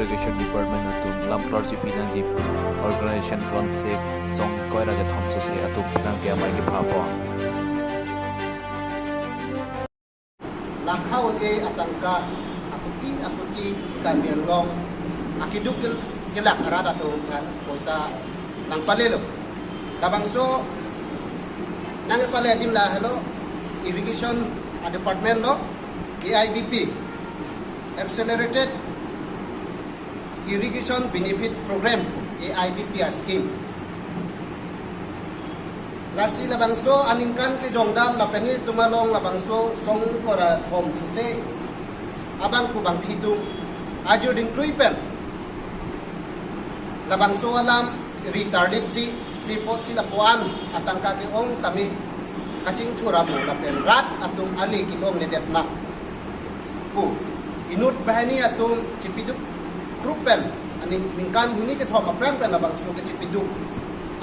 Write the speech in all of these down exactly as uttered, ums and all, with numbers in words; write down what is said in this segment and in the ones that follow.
Education Department atum lam klarsi pinangji organization Klon Safe song ingkoi ra kethom sose atum penang ke amei kepapon. Lakha un-e atangka akuti akuti Karbi Anglong akeduk kel-, kelak arat atum aphan poisa nangpalelo. Labangso nangpale adim lahelo irrigation a department lo, A I B P, Accelerated Irrigation Benefit Program, A I B P a scheme. Lasi labangso aningkan kejongdam lapen nelitum along labangso song ingkoi ra kethom sose abangphu bangphi atum ajo dingtui pen labangso alam ri tarlipsi, ri apotsi lapu-an atangka ke-ong tame kachingthur amo lapen rat atum ale kelongledet ma pu inut banghini atum chepiduk krup pen, aning ningkan hini kethom aphrang pen labangso ke chepiduk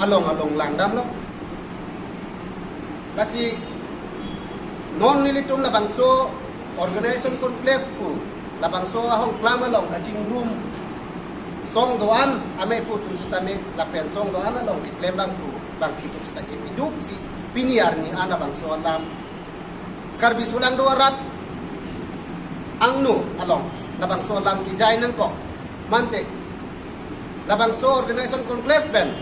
along along langdamlo. Lasi non nelitum labangso organization conclave pu labangso ahongklam along kachingrum song do-an amei pu atum sitame lapen song do-an along keklem bangphu bangphi atum sita chepiduksi pini arni an labangso alam Karbi Solangdo arat angno along labangso alam kejai nangkok mante labangso organization conclave pen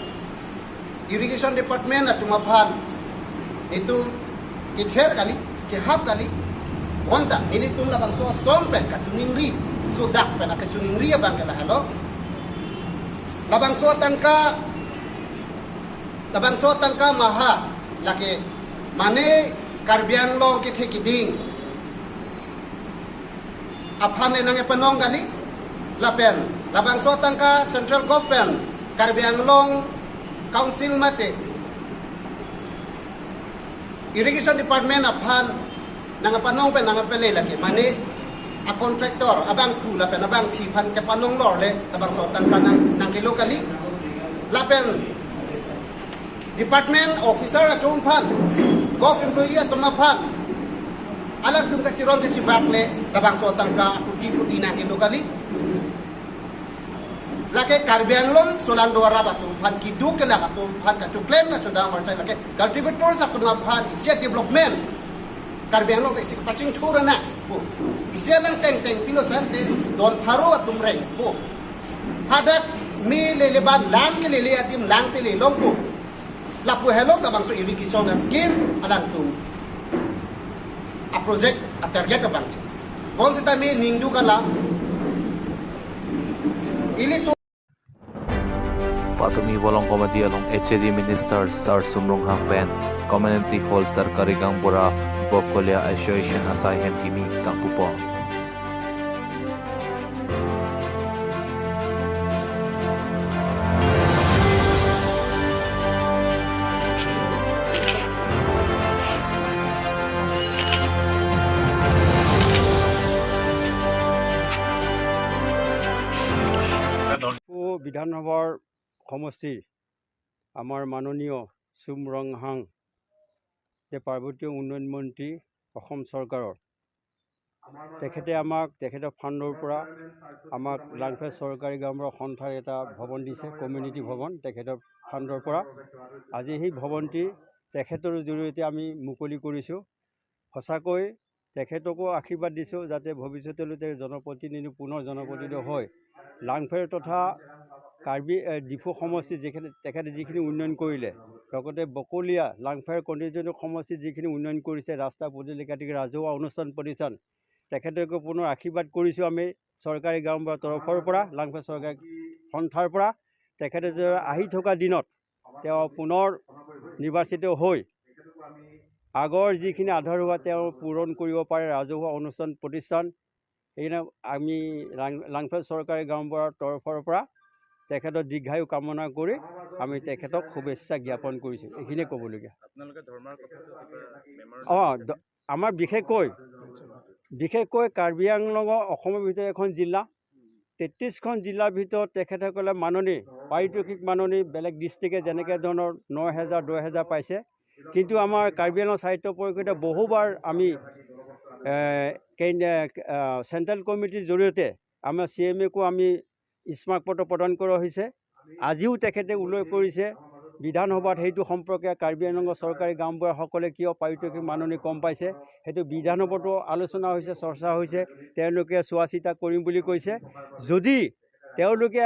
irrigation department atum aphan itum kether kali, kehap kali, bonta nelitum labangso asong pen kachiningri, sodak pen kachiningri abang ke lahelo. Labangso atangka, labangso atangka maha lake mane Karbi Anglong kethe keding aphan le nangkepanong kali, lapen labangso atangka Central Government, Karbi Anglong Council mate Irrigation Department aphan nangpanong pen nangpale lake mane a contractor abangphu lapen abangphi aphan kepanong lor le labangso atangka nang nangkelo kali, lapen department officer atum aphan, govt employee atum aphan, alangtum kachiron kachibak le labangso atangka akuti kuti nangkelo kali. Lake Karbi Anglong Solangdo arat atum aphan, keduk kelak atum aphan kachoklem kachodam archai lake cultivators atum aphan isi development Karbi Anglong isi pachingthur ana pu. Isi alang tengteng pilo tangte don pharo atum reng pu. Hadak me lele ba lang kelele adim lang pele long pu. Lapu helo labangso irrigation a scheme alangtum a project a target abang ke. Bonsitame ningduk alam ilitum. Patumi Volongkom Aji along H A D Minister Sar Sum Ronghang pen Community Hall Sarkari Gaonbura Bokolia Association asai hem kimi kangpupon. বিধানসভাৰ সমষ্টিৰ আমাৰ মাননীয় চুম ৰংহাং, যে পাৰ্বতীয় উন্নয়ন মন্ত্ৰী অসম চৰকাৰৰ, তেখেতে আমাক তেখেতৰ ফাণ্ডৰ পৰা আমাক লাংফে চৰকাৰী গাঁওবুঢ়া সন্থাৰ এটা ভৱন দিছে, কমিউনিটি ভৱন তেখেতৰ ফাণ্ডৰ পৰা। আজি সেই ভৱনটি তেখেতৰ জৰিয়তে আমি মুকলি কৰিছোঁ। সঁচাকৈ তেখেতকো আশীৰ্বাদ দিছোঁ যাতে ভৱিষ্যতলৈ তেওঁ জনপ্ৰতিনিধি, পুনৰ জনপ্ৰতিনিধি হয়। লাংফেৰ তথা কাৰ্বি, এ, ডিফু সমষ্টি যিখিনি তেখেতে যিখিনি উন্নয়ন কৰিলে, লগতে বকলীয়া লাংফেৰ কণ্টিজেণ্ট সমষ্টিত যিখিনি উন্নয়ন কৰিছে, ৰাস্তা পদূলি কাটি ৰাজহুৱা অনুষ্ঠান প্ৰতিষ্ঠান, তেখেতকো পুনৰ আশীৰ্বাদ কৰিছোঁ আমি চৰকাৰী গাঁওবুঢ়াৰ তৰফৰ পৰা, লাংফেৰ চৰকাৰী সন্থাৰ পৰা। তেখেতে যে আহি থকা দিনত তেওঁ পুনৰ নিৰ্বাচিত হৈ আগৰ যিখিনি আধৰুৱা তেওঁ পূৰণ কৰিব পাৰে ৰাজহুৱা অনুষ্ঠান প্ৰতিষ্ঠান, সেইকাৰণে আমি লাং-, লাংফেৰ চৰকাৰী গাঁওবুঢ়াৰ তৰফৰ পৰা তেখেতৰ দীৰ্ঘায়ু কামনা কৰি আমি তেখেতক শুভেচ্ছা জ্ঞাপন কৰিছোঁ। এইখিনিয়ে ক'বলগীয়া। আপোনালোকে ধৰ্মাৰ কথাটো কিবা মেমৰ অ, দ-, আমাৰ বিশেষকৈ, বিশেষকৈ কাৰ্বি আংলঙৰ অসমৰ ভিতৰত এখন জিলা, তেত্ৰিশখন জিলাৰ ভিতৰত তেখেতসকলে মাননি, পাৰিতোষিক মাননি বেলেগ ডিষ্ট্ৰিক্টে যেনেকে ধৰণৰ ন হেজাৰ, দহ হেজাৰ পাইছে, কিন্তু আমাৰ কাৰ্বি আংলং সাহিত্য পৰিষদে বহুবাৰ আমি, এ, কেন-, এ, আ, চেণ্ট্ৰেল কমিটিৰ জৰিয়তে আমাৰ চি এম একো আমি স্মাৰক পত্ৰ প্ৰদান কৰা হৈছে। আজিও তেখেতে উল্লেখ কৰিছে, বিধানসভাত সেইটো সম্পৰ্কে কাৰ্বি আংলঙৰ চৰকাৰী গাঁওবুঢ়াসকলে কিয় পাৰিতোষিক মাননি কম পাইছে, সেইটো বিধানসভাতো আলোচনা হৈছে, চৰ্চা হৈছে। তেওঁলোকে চোৱা চিতা কৰিম বুলি কৈছে। যদি তেওঁলোকে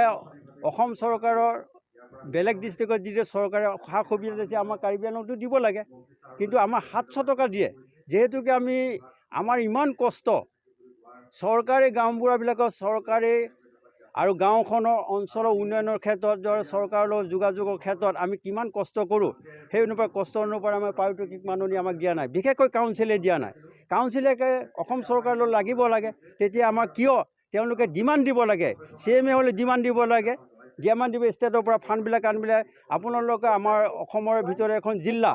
অসম চৰকাৰৰ বেলেগ ডিষ্ট্ৰিক্টত যিটো চৰকাৰে সা সুবিধা দিছে, আমাৰ কাৰ্বি আংলঙতো দিব লাগে। কিন্তু আমাৰ সাতশ টকা দিয়ে, যিহেতুকে আমি, আমাৰ ইমান কষ্ট, চৰকাৰী গাঁওবুঢ়াবিলাকৰ চৰকাৰী আৰু গাঁওখনৰ অঞ্চলৰ উন্নয়নৰ ক্ষেত্ৰত, ধৰ, চৰকাৰৰ লগত যোগাযোগৰ ক্ষেত্ৰত আমি কিমান কষ্ট কৰোঁ, সেই অনুপাতে কষ্ট অনুপাতে আমাৰ পাৰিতোষিক মাননি আমাক দিয়া নাই, বিশেষকৈ কাউন্সিলে দিয়া নাই। কাউন্সিলে কে-, অসম চৰকাৰৰ লগত লাগিব লাগে, তেতিয়া আমাক কিয় তেওঁলোকে ডিমাণ্ড দিব লাগে? চি এম এ হ'লে ডিমাণ্ড দিব লাগে, ডিমাণ্ড দিব, ষ্টেটৰ পৰা ফাণ্ডবিলাক আনিবলৈ। আপোনালোকে আমাৰ অসমৰ ভিতৰত এখন জিলা,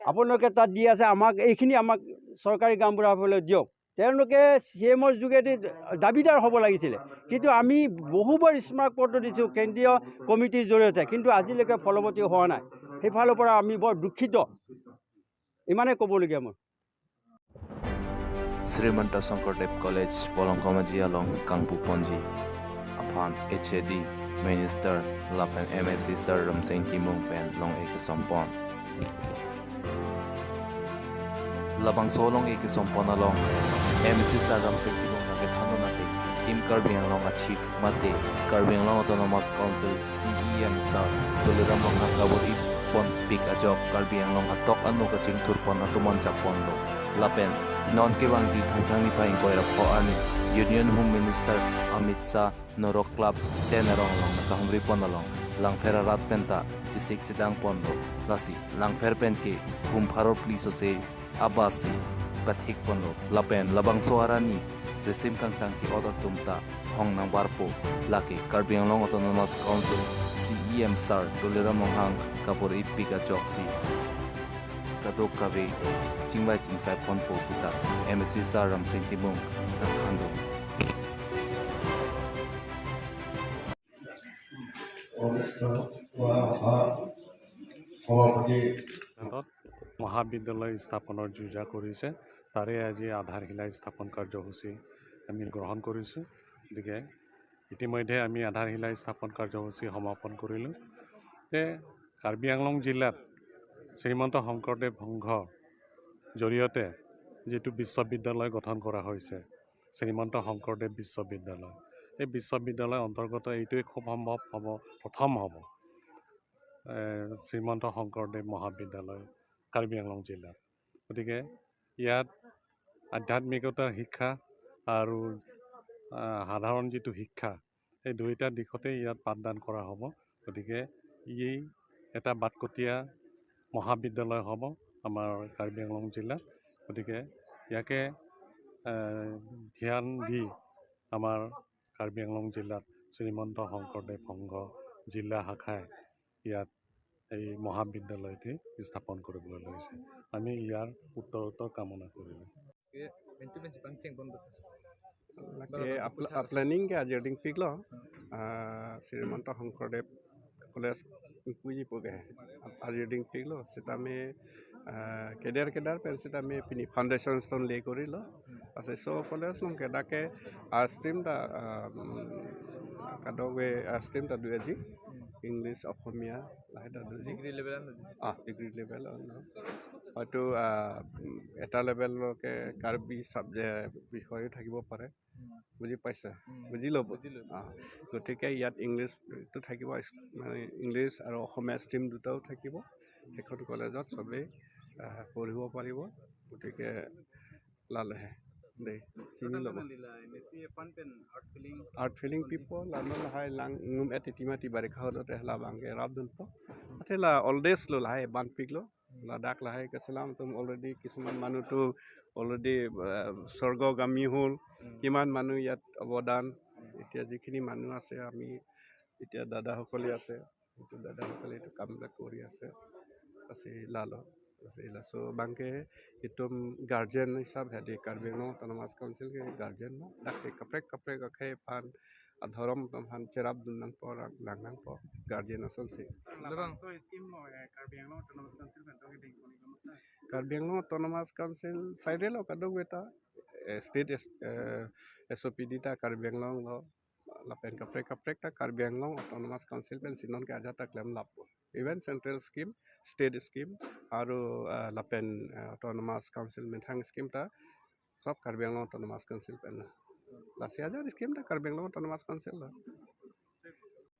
আপোনালোকে তাত দি আছে, আমাক এইখিনি আমাক চৰকাৰী গাঁওবুঢ়াসকলে দিয়ক। তেওঁলোকে চি এমৰ যোগেদি দাবীদাৰ হ'ব লাগিছিলে, কিন্তু আমি বহুবাৰ স্মাৰক পত্ৰ দিছোঁ কেন্দ্ৰীয় কমিটিৰ জৰিয়তে, কিন্তু আজিলৈকে ফলৱতী হোৱা নাই। সেইফালৰ পৰা আমি বৰ দুখিত, ইমানে ক'বলগীয়া মোৰ। Srimanta Sankardev College, Volongkom Aji along kangpu ponji aphan H A D Minister lapen M A C Sir Ramsing Timung pen long ekesompon. Labangso long ekesompon along M A C Sir Ramsing Timung nangkethan nate Team Karbi Anglong a-chief mate Karbi Anglong Autonomous Council C E M Sir Tuliram Ronghang kabor-i ponpik ajok Karbi Anglong atok anu kachingthurpon atum an chapponlo. Lapen non kevangji Thangthang niphai ingkoi ra pho arni Union Home Minister Amit Shah Norok Club ten arong along nangkahumripon along Langpher arat penta chesik chedangponlo. Lasi Langpher pen ke hum pharo phli sose abasi pathikponlo. Lapen labangso arni risim kangtang ke-ot atum ta hong nangbarpo, lake Karbi Anglong Autonomous Council C E M Sir Tuliram Ronghang kabor-ipik ajoksi kadokave chingvai chingsaiponpo puta M A C Sir Ramsing Timung nangthandun. মহাবিদ্যালয় স্থাপনৰ যো-জা কৰিছে, তাৰে আজি আধাৰশিলা স্থাপন কাৰ্যসূচী আমি গ্ৰহণ কৰিছোঁ। গতিকে ইতিমধ্যে আমি আধাৰশিলা স্থাপন কাৰ্যসূচী সমাপন কৰিলোঁ। যে কাৰ্বি আংলং জিলাত শ্ৰীমন্ত শংকৰদেৱ সংঘৰ জৰিয়তে যিটো বিশ্ববিদ্যালয় গঠন কৰা হৈছে, শ্ৰীমন্ত শংকৰদেৱ বিশ্ববিদ্যালয়, এই বিশ্ববিদ্যালয়ৰ অন্তৰ্গত এইটোৱে খুব সম্ভৱ হ'ব, প্ৰথম হ'ব, এ, শ্ৰীমন্ত শংকৰদেৱ মহাবিদ্যালয় কাৰ্বি আংলং জিলাত। গতিকে ইয়াত আধ্যাত্মিকতাৰ শিক্ষা আৰু, আহ, সাধাৰণ যিটো শিক্ষা, এই দুইটা দিশতে ইয়াত পাঠদান কৰা হ'ব। গতিকে ই এটা বাটকটীয়া মহাবিদ্যালয় হ'ব আমাৰ কাৰ্বি আংলং জিলাত। গতিকে ইয়াকে, এ, ধ্যান দি আমাৰ কাৰ্বি আংলং জিলাত শ্ৰীমন্ত শংকৰদেৱ সংঘ জিলা শাখাই ইয়াত এই মহাবিদ্যালয়টি স্থাপন কৰিবলৈ লৈছে। আমি ইয়াৰ উত্তৰোত্তৰ কামনা কৰিলোঁ। Lake apla-, planning ke ajir dingpiklo, ah, Srimanta Shonkordev College ingpuji pu ke ajir dingpiklo, sitame, ah, keder keder pen sitame pini foundation stone lay korilo. Laso college along ke dak ke, ah, stream ta, ah, mm, kadokave, ah, stream ta do aji, English, Oxomiya, lahai ta do aji. Degree level an do aji. Ah, degree level an, no. হয়তো, আহ, উম, এটা লেভেললৈকে কাৰ্বি চাবজেক্ট বিষয়ো থাকিব পাৰে। উম। বুজি পাইছা? উম। বুজিলো? বুজিলো। আহ, গতিকে ইয়াত ইংলিছটো থাকিব, ইছ-, মানে, ইংলিছ আৰু অসমীয়া ষ্ট্ৰীম দুটাও থাকিব। সেইখন কলেজত চবেই, আহ, পঢ়িব পাৰিব। গতিকে lalehe. Dei, chini lo ba. Art feeling people, ano lahai lang ngum et itima ti barikha holo te hala abang ke rapdunpo. Athe la old days lo lahai banpiklo. Ladak lahai keselam atum already kisuman manu tu already, eh, sorgogami hol. Hmm. Kiman manu yat অৱদান. Hmm. Etia jikhini manu ase ami, etia dada hokoli ase. Itu dada hokoli itu kam dak kori ase. Asi lalo. Asi laso abang ke itum guardian hisab hadi Karbi Anglong Autonomous Council ke guardian lo. Dak ke kaprek kaprek akhei aphan adhorom atum aphan cherapdun nangpo, rang lang nangpo, guardian asonsi. Labang. Labangso scheme lo, eh, Karbi Anglong Autonomous Council pen tong ding koni kamu sa? Karbi Anglong Autonomous Council side lo kadokave ta, eh, state S-, eh, S O P D ta Karbi Anglong lo. lapen kaprek kaprek ta Karbi Anglong Autonomous Council pensi non ke ajat ta klemlappo. Even central scheme, state scheme, aru, ah, lapen, ah, Autonomous Council methang scheme ta sob Karbi Anglong Autonomous Council pen lo. Lasi ajat scheme ta Karbi Anglong Autonomous Council lo.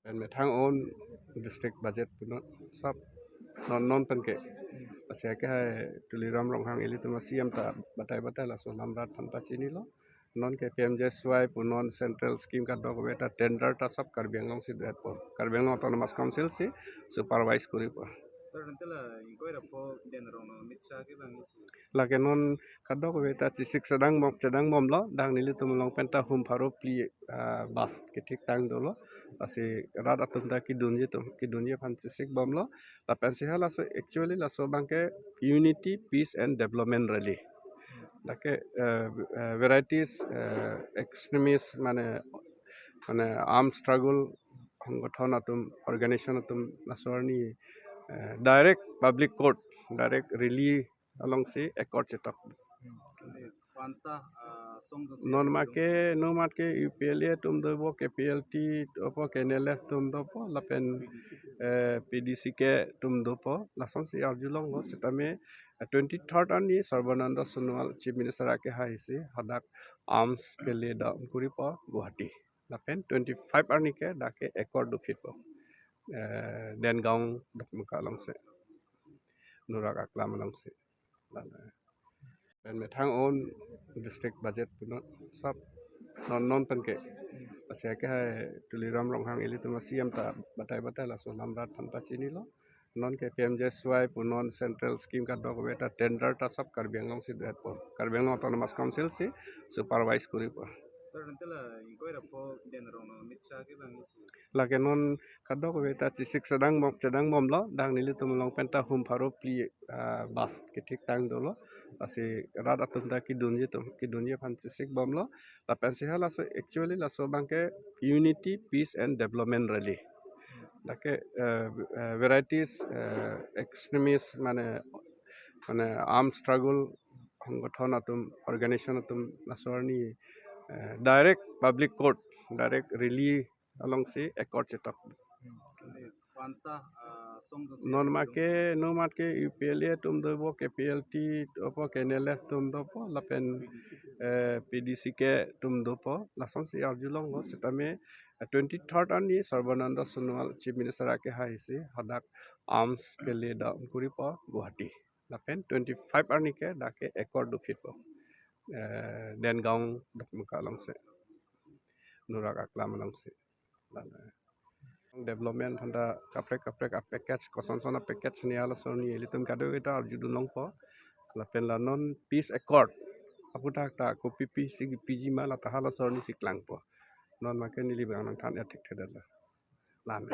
Pen methang own district budget punon sob non non pen ke. Lasi ke hai Tuliram Ronghang ilitum a-C M ta batai batai laso lamrat aphan pachinilo. Non ke P M G S Y punon central scheme kadokave ta tender ta sob Karbi Anglong si do-etpo. Karbi Anglong Autonomous Council si supervise koripo. Sir, nonke la ingkoi ra pho den rong no Amit Shah ke bang. Lake non kadokave ta chesik sedang bom, chedang bomlo, dak nelitum along pen ta hum pharo phli, ah, bus kethik tang dolo. Lasi rat atum ta kedunji atum, kedunji aphan chesik bomlo. Lapensi halaso actually laso abang ke unity, peace and development rally. Dak ke, eh, eh, varieties, eh, extremist mane, mane armed struggle, hongkothon atum, organization atum, laso arni, eh, direct public court, direct rally alongsi accord chetok. Panta, ah, song Non ma ke, non ma ke U P L A atum dopo, K P L T dopo, K N L F atum dopo, lapen, eh, P D C K atum dopo, lasonsi arjulonglo, setame, eh, twenty-third arni Sarbananda Sonowal Chief Minister ake hai si, hadak arms kele dam koripo Guwahati. Lapen twenty-five arni ke dak ke accord dophitpo. Eh, Dengaon Dokmoka alongsi. Nurak Aklam alongsi. Pen methang own district budget punon sob non non pen ke. Lasi ke hai Tuliram Ronghang ilitum a-C M ta batai batai laso lamrat aphan pachinilo. Non ke P M G S Y punon central scheme kadokave ta tender ta sob Karbi Anglong si do-etpo. Karbi Anglong Autonomous Council si supervise koripo. Sir, nonke la ingkoi ra pho den rong no Amit Shah ke bang. Lake non kadokave ta chesik sedang bom, chedang bomlo, dak nelitum along pen ta hum pharo phli, ah, bus kethik tang dolo. Lasi rat atum ta kedunji atum, kedunji aphan chesik bomlo. Lapensi halaso actually laso abang ke unity, peace and development rally. Dak ke, eh, eh, varieties, eh, extremist mane, mane armed struggle, hongkothon atum, organization atum, laso arni, eh, direct public court, direct rally alongsi accord chetok. Panta, ah, song Non ma ke, non ma ke U P L A atum dopo, K P L T dopo, K N L F atum dopo, lapen, eh, P D C K atum dopo, lasonsi arjulonglo, setame, eh, twenty-third arni Sarbananda Sonowal Chief Minister ake hai si, hadak arms kele dam koripo Guwahati. Lapen twenty-five arni ke dak ke accord dophitpo. Eh, Dengaon Dokmoka alongsi. Nurak Aklam alongsi. Development aphan ta kaprek kaprek a-package, koson son a-package ni halaso arni ilitum kadokave ta arjudun longpo. Lapen la non peace accord aphuthak ta kopi pisi piji ma la ta halaso arni si klangpo. Non ma ke neli bang nangthan ya thik thedetlo. Lame.